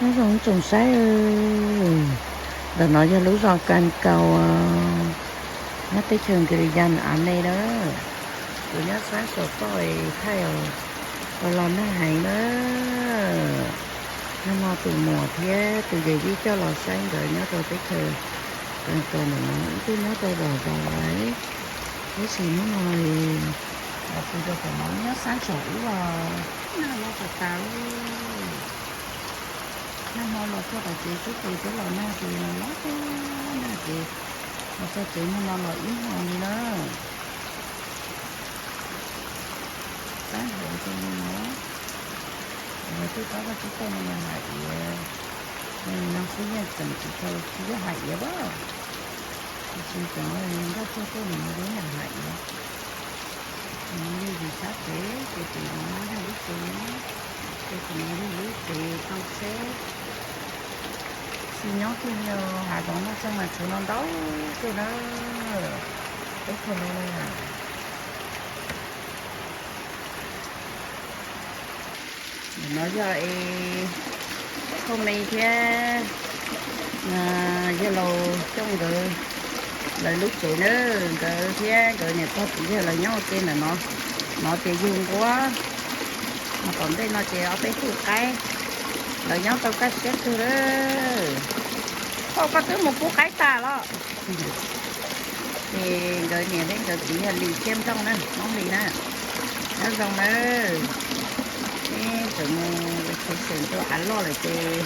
Nyob zoo tsoom saib, ntawm no yog lub zos Kas Kaus, nyob teb chaws Nkis Lis Yas av ne na. Kuv nyob sab saum toj thaij os, los nag heev na. Nag hmo tus muam thiab tus yawm yij coj los saib nkawd nyob rau teb chaws Kas Kaus ntawm no, ib tug nyob rau zos zos lawm. Tab sis hnub no los pw rau tom no nyob sab saum ub los nag los tas tas. Nag hmo los txog tom tsev tub tus twb los nag ces los los nag ces los txog tsev hnub no los ib hmo li na. Sab hauv rau no, twb pab Vaj Tsib Taug no mas hais tias no xwb yeej tseem tsis tau tsis yog hais tias, tiam sis cov nkauj tsuag tuaj ntawm no lub nram hais tias, no yog yus sab tsev ces tus no yog lub tsev nyob, ces tus no yog lub tsev tau tsheb. Tsis nyob kiag li os, hav zoov noj txeeg mas tshuav no ntau kawg na. Teb chaws no na. Ntawm no yog es Thoj Me thiab yawg laus Xyooj nkawd, lawv lub tsev na, nkawd thiab nkawd niam pog txiv yawg lawv nyob ua ke ntawm no. No ces yug nquab, mas tom ntej no ces ob peb tug qaib, lawv nyob tau kaj siab kawg lawm. Thoj, koj twb mus pub qaib tas los? Ces nkawd niam thiab nkawd txiv yog Lis thiab Nplooj na, Hmoob Lis na. Nyob zoo nawb. Neb tseem mus vacation rau av loj lawm ces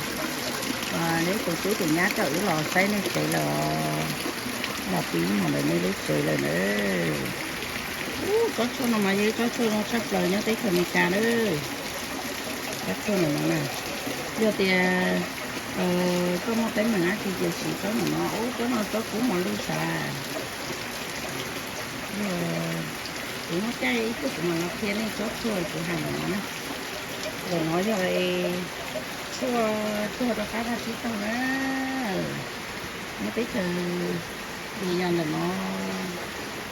neb tus tub tus nyab coj wb los saib nej tsev lawm os. Los pib mus ntawm nej lub tsev lawm na. Ub, tsob tshuaj no mas yog ib tsob tshuaj zoo tshaj plaws nyob teb chaws Amelikas na. Tsob tshuaj ntawm no na, yog tias koj muaj teeb meem dab tsi ces siv tsob ntawm no. Ub, tsob no tsob kub mos lwj sav. Yog kuv muaj caij ib tug kuv mam los qhia nej tsob tshuaj kuv hais ntawm no na. Ntawm no yog tshuaj cog rau qab vaj tsib taug na. Nyob teb chaws Amelikas ntawm no,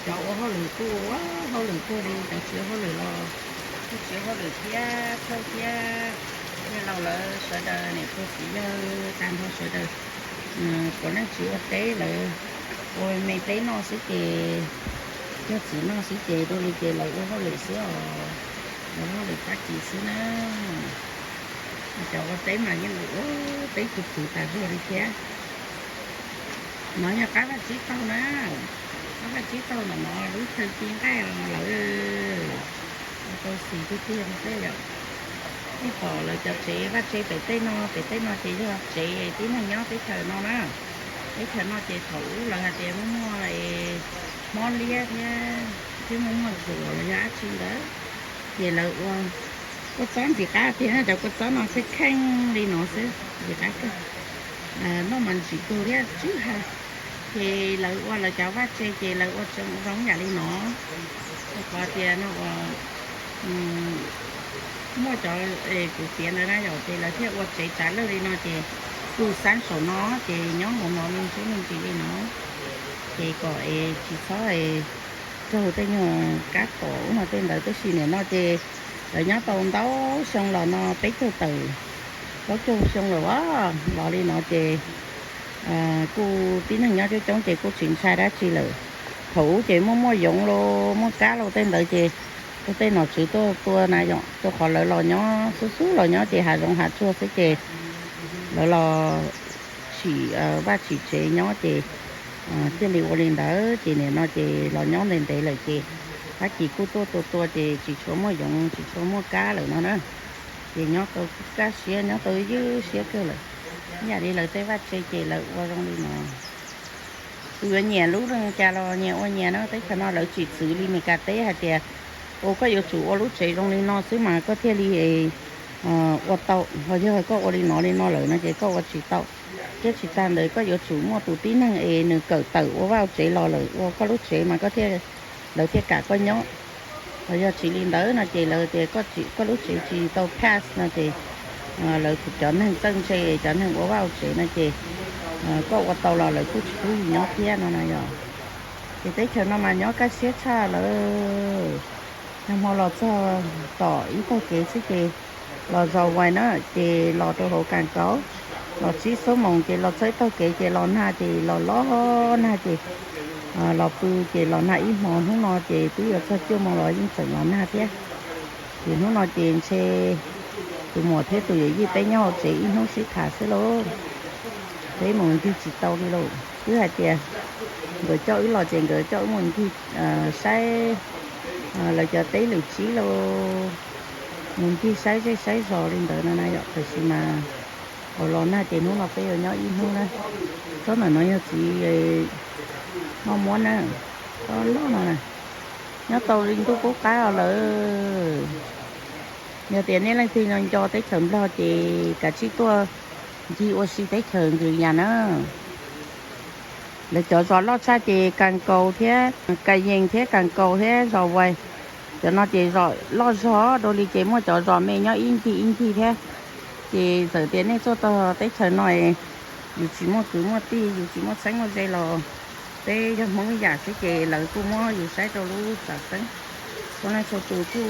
cov ua hauj lwm kuj ua hauj lwm kawg li, cov tsis ua hauj lwm los kuj tsis ua hauj lwm thiab, thawj thiab yawg laus lawv sawv daws, niam pog txiv yawg tag nrho sawv daws puav leej tsis ua teb, lawv ua me teb noj xwb ces, cog txiv noj xwb ces dua li ces lawv ua hauj lwm xwb os, lawv ua hauj lwm tag kis xwb na. Cov ua teb mas yeej ua teb kub kub tas zog li thiab. No yog qab vaj tsib taug na, qab vaj tsib taug ntawm no lub chaw ci nqaij lawm. Ua tau xis tiag tiag no tej yom. Nej pom lawv cov tsev vaj tse pem tej no, pem tej no ces yog tsev tib neeg nyob teb chaws no na. Teb chaws no ces thaum ub lawv hais tias muaj muaj mob liab thiab, thiab muaj muaj zuas los yog dab tsi ntawd, ces lawv ua kua txob ntxim qab tiag na, cov kua txob no kheej kheej li no xwb, ntxim qab kawg. Noj mas ntsim kawg thiab tswb ha. Ces lawv ua lawv cov vaj tse ces lawv ua tsev zoo yam li no. Rau qhov tias no ua muaj cov kuv piav ntawd na yom, ces lawv thiaj ua tsev tsav lawj li no ces kuj xab saum no ces nyob hauv no me ntsis me ntsis li no. Ces kom es tsis txhob raug tej nyuag kab tom ub no tej ntawd, tab sis nim no ces lawv nyob tau ntau xyoo los no peb caug tawm plaub caug xyoo lawm as, los li no ces kuj tib neeg nyob coob coob ces kuj tsis ntshai dab tsi lawm. Thaum ub ces muaj muaj yoov los muaj kab los tej ntawd ces ua tej nom tswv tuaj tua na yom, rau qhov lawv los nyob xub xub los nyob ces hav zoov hav tsuag xwb ces lawv los tsim vaj tsim tsev nyob ces thiaj li ua li ntawd. Ces nim no ces los nyob ntev ntev lawm ces tag kis kuj tuaj tua tua ces tsis tshua muaj yoov tsis tshua muaj kab lawm no na. Ces nyob tau kaj siab nyob tau ywj siab kawg lawm. Ib yam li lawv tej vaj tse ces lawv ua zoo li no. Kuv yuav nyiam lub zoo cas los nyiam ua nyiam na, teb chaws no lawv tsim txwv li Meskas teb hais tias, ua koj yuav tsum ua lub tsev zoo li no xwb mas koj thiaj li ua tau, ho yog koj ua li no li no lawm no ces koj ua tsis tau. Thiab tsis tas ntawd koj yuav tsum muaj tus tib neeg es nws kawm tawm ua vaj ua tsev los lawm ua koj lub tsev mas koj thiaj, lawv thiaj kam koj nyob. Ho yog tsis li ntawd no ces lawv tias koj lub tsev tsis tau pass no ces lawv cov neeg txawj ntse cov neeg ua vaj ua tsev no ces koj ua tau los lawv kuj tsis pub yus nyob thiab no na yom. Ces teb chaws no mas nyob kaj siab tshaj lawm. Nag hmo los txog tom ib tag kev xwb ces los zos vais na, ces los rau hauv Kas Kaus, Los tsib xuab moos ces los txog ib tog kev ces los nag ces los los nag ces los pw ces los nag ib hmo, hnub no ces twb yuav txog cuaj moos los yeej tseem los nag thiab. Ces hnub no ces ntshe tus muam thiab tus yawm yij peb nyob hauv tsev ib hnub sib tham xwb lauj. Peb mus ncig tsis tau li lauj, twb hais tias nkawd coj wb los ces nkawd coj wb mus ncig saib lawv cov teb lwm tsib lauj, mus ncig saib zej saib zos li ntawd no na yom. Tiam sis mas los nag ces hnub no peb yuav nyob ib hnub na. Tsob ntawm no yog txiv noj muab na, tsob loj no na, nyob tau li ntuj qub qab os lawm. Yog tias nej leej twg nco nco teb chaws Nplog ces kav tsij tuaj ncig ua si teb chaws Nkwm Yas na. Lawv cov zos loj tshaj ces Kas Kaus thiab, Kas Yees thiab Kas Kaus thiab zos Vais, cov no ces zos loj zog dua li ces muaj cov zos me nyob ib ncig ib ncig thiab. Ces txawm tias nej tuaj txog teb chaws no, yus tsis muaj kwv muaj tij, yus tsis muaj txheeb muaj ze los peb yog Hmoob ib yam xwb ces lawv kuj muab yus saib rau lub xam xeeb. Txhua leej txhua tus kuj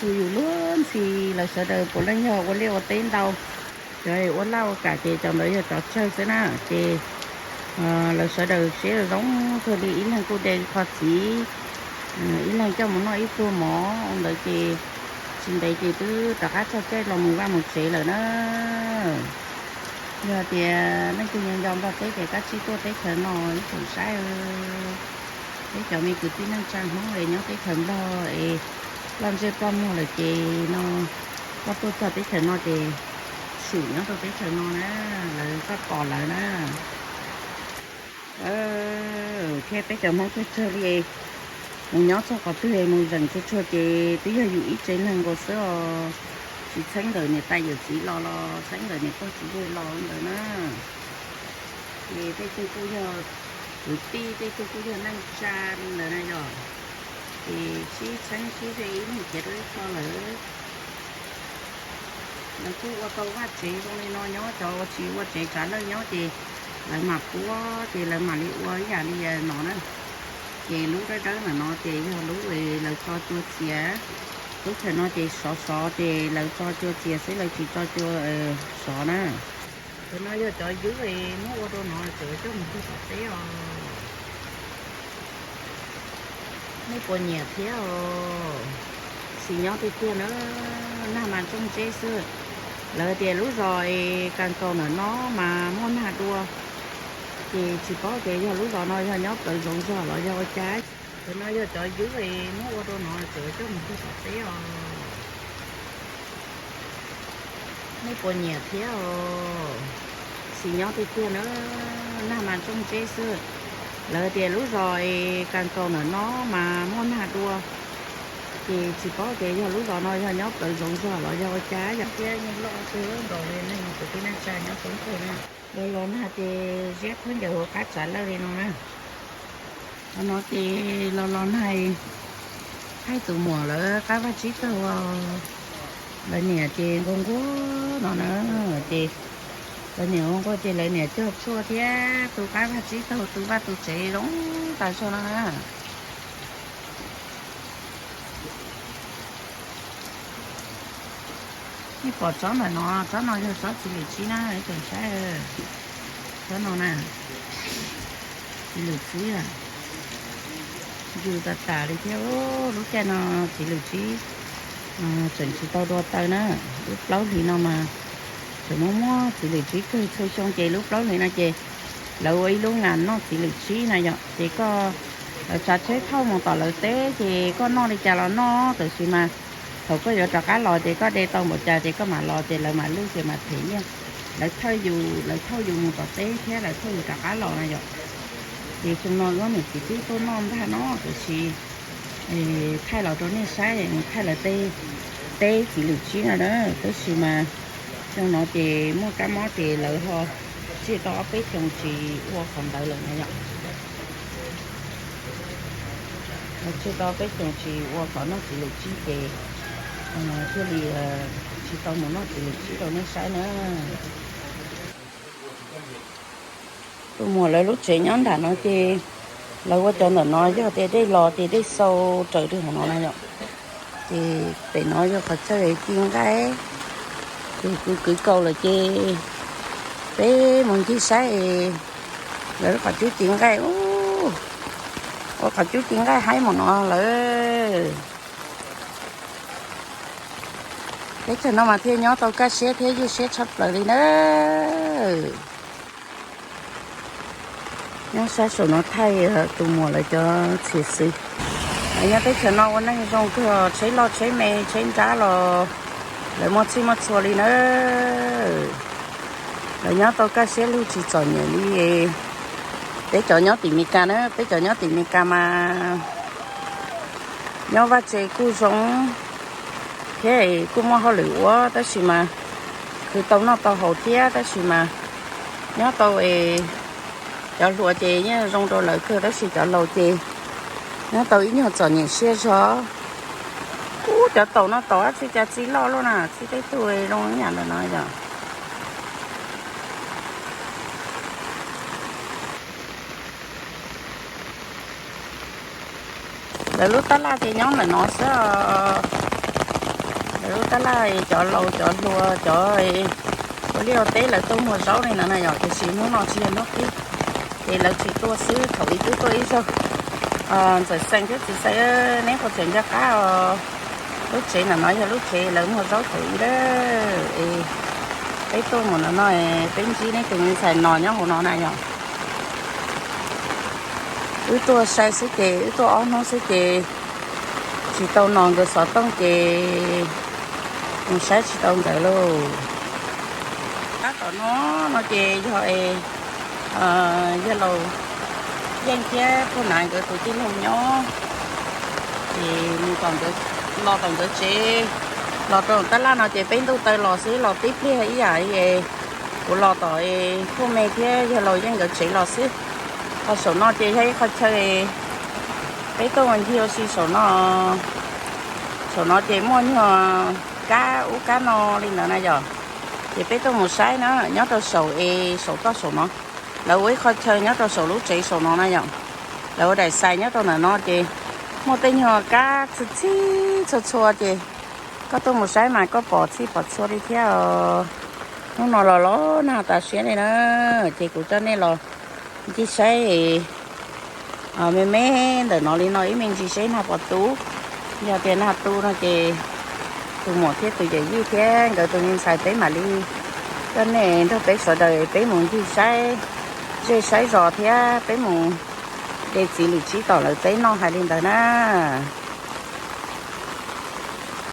tu yus luag ntxhi, lawv sawv daws puav leej yog ua liaj ua teb ntau. Cov ua laj ua kam ces cov ntawd yog cov tsawg xwb na. Ces lawv sawv daws siab zoo kawg li, ib leeg kuj de qho txiv, ib leeg coj mus noj ib pluag mov ntawd ces tsis ntev ces twb rov qab tso caij los mus vaj mus tsev lawm na. Yog tias leej twg nco nco Nplog teb ces kav tsij tuaj teb chaws no ib tsoom saib. Peb cov me kwv tij neej tsa Hmoob es nyob teb chaws Nplog es ploj ntsej ploj muag lawm ces no koj tuaj txog teb chaws no ces swm nyob rau teb chaws no na, lawv koj pom lawv na. Thiab peb cov Hmoob txawg txawg li, mus nyob txog qhov twg mus zeem tsuag tsuag ces twb yog yus ib tsev neeg nkaus xwb os. Tsis txheeb ntawm niam tais yawm txiv los los txheeb ntawm niam pog txiv yawg los ntawd na. Ces tej tug kuj yog kwv tij, tej tug kuj yog neej tsa li ntawd na yom. Ces sib txheeb sib ze ib leeg khiav rau ib qho lawm. Lawv kuj ua tau vaj tsev zoo li no nyob, cov uas tsis ua tsev tsav lawj nyob ces lawv mam puab ces lawv mam li ua ib yam li no na. Ces lub dawb dawb ntawm no ces yog lub lawv tso cua txias. Lub chaw no ces sov sov ces lawv tso cua txias xwb, lawv tsis tso cua sov na. Cov no yog cov ywb muab ua rau no tseem coj mus rau tom teb os. Nej puas nyiam thiab os? Xis nyob tiag tiag na, nag mas ntsoog ntseb xwb. Lawv tias lub zos Kas Kaus ntawm no mas muaj nag dua, ces tsis paub tias yog lub zos no yog nyob plawv zoov zog los yog ua cas. Cov no yog cov ywb muab ua rau no tseem coj mus rau tom teb os. Nej puas nyiam thiab os? Xis nyob tiag tiag na, nag mas ntsoog ntseb xwb. Lawv tias lub zos Kas Kaus ntawm no mas muaj nag dua, ces tsis paub tias yog lub zos no yog nyob plawv zoov zog los yog ua cas yom. Thiab yeej loj kawg nkaus li, nej kwv tij neej tsa nyob thoob plaws na. Los los nag ces ziab khaub ncaws hauv qab tsav lawj li no na. Qhov no ces los los nag, thaij tus muam lawv qab vaj tsib taug, lawv niam ces nquag nquag no na. Ces lawv niam nquag nquag ces lawv niam cog tshuaj thiab tu qab vaj tsib taug, tu vaj tu tsev zoo tas zog no na. Nej pom tsob ntawm no, tsob no yog tsob txiv lwm tsib na, tsoom saib. Tsob no na, txiv lwm tsib, yus tas tas li thiab. Lub caij no txiv lwm tsib tseem tsis tau dua taw na. Lub plaub hlis no mas tseem muaj muab txiv lwm tsib kawg. Txhua xyoo ces lub plaub hlis no ces lawv ua ib lub nas noj txiv lwm tsib na yom. Ces koj, lawv tsav tsheb thauj mus tom lawv teb ces koj noj li cas los noj, tab sis mas thaum koj yuav rov qab los ces koj de tau npaum cas ces koj mam los ces lawv mam lwj ces mam them nyiaj. Lawv thauj yus, lawv thauj yus mus tom teb thiab lawv thauj yus rov qab los na yom. Ces xyoo no wb niam txiv twb tuaj noj ntag no, tab sis thaij los rau nej saib, thaij lawv tej teb txiv lwm tsib no na. Tab sis mas xyoo no ces muaj kab mob ces lawv ho tseg tau ob peb xyoos tsis ua qhov ntawd lawm na yom. Tseg tau ob peb xyoos tsis ua qhov noj txiv lwm tsib ces thiaj li tsis tau mus noj txiv lwm tsib rau nej saib na. Tus muam lawv lub tsev nyob nram no ces lawv ua cov ntawm no yog tias dej los ces dej xau raws li hauv no na yom. Ces pem no yog qhov chaw ci nqaij, ces kwv kwv kaus lawm ces Peb mus ncig saib lawv qhov cub ci nqaij ub, ua qhov cub ci nqaij haib mus no lawm. Teb chaws no mas thiaj nyob tau kaj siab thiab ywj siab tshaj plaws li na. Nyob sab saum no thaij tus muam lawv cov txhia xwb. Nyob teb chaws no ua neej zoo kawg, tsheb loj tsheb me tsheb nrab los lawv muaj txhij muaj txhua li na. Lawv nyob tau kaj siab lug tsis txom nyem li peb cov nyob tim Meskas na. Peb cov nyob tim Meskas mas nyob vaj tse kuj zoo thiab kuj muaj hauj lwm ua tab sis mas khwv tau noj tau haus thiab tab sis mas nyob tau es cov hluas ces yeej zoo rau lawv kawg tab sis cov laus ces nyob tau ib nyuag txom nyem siab zog. Ub, cov taum no taum dab tsi cas txi loj luaj na, txi tej tug zoo ib yam ntawm no yom. Lawv lub tab laj ces nyob ntawm no xwb. Lawv lub tab laj cov laus cov hluas cov ua liaj ua teb lawv tuaj muag zaub li ntawd na yom, tiam sis hnub no tsis yog hnub qib ces lawv tsis tuaj xwb, thaum ub twb tuaj ib zaug. Ntxawm Xeem thiab txiv Xeem, neb puas tseem nco qab os? Lub tsev ntawm no yog lub tsev lawv muag zaub thaum ub lawm. Peb tuaj mus no no, peb ntsib neb tus me ntxhais no nyob hauv no na yom. Wb tuaj sai xwb ces wb tuaj ob hnub xwb ces tsis tau no nkawd xov tooj ces mus saib tsis tau nkawd lauj. Tab tom no no ces yog es yawg laus Yeej thiab Phuj Nav nkawd tus tij laug nyob, ces mus tom nkawd, los tom nkawd tsev, los rau tab laj no ces peb ntuj taw los xwb, los tib pliag ib yam es kuv los tom Phuj Me thiab yawg laus Yeej nkawd tsev los xwb. Ho saum no ces yog ib qho chaw peb tuaj ua ncig ua si saum no. Saum no ces muaj nyuag kab ub kab no li ntawd na yom. Ces peb tuaj mus saib na, nyob rau saum es saum toj saum no, lawv ua ib qho chaw nyob rau saum lub tsev saum no na yom. Lawv ua daim xais nyob rau ntawm no ces muaj tej nyuag kab txhij txhij txhua txhua ces koj tuaj mus saib mas koj pom txhij pom txhua li thiab os. Hnub no los los nag tas siab li na, ces kuv coj nej los ncig saib me me ntawm no li no ib me ntsis seb nag puas tu. Yog tias nag tu no ces tus muam thiab tus yawm yij thiab nkawd tus me ntxhais peb mam li coj nej nrog peb sawv daws peb mus ncig saib zej saib zos thiab peb mus de txiv lwm tsib tom lawv teb noj hais li ntawd na.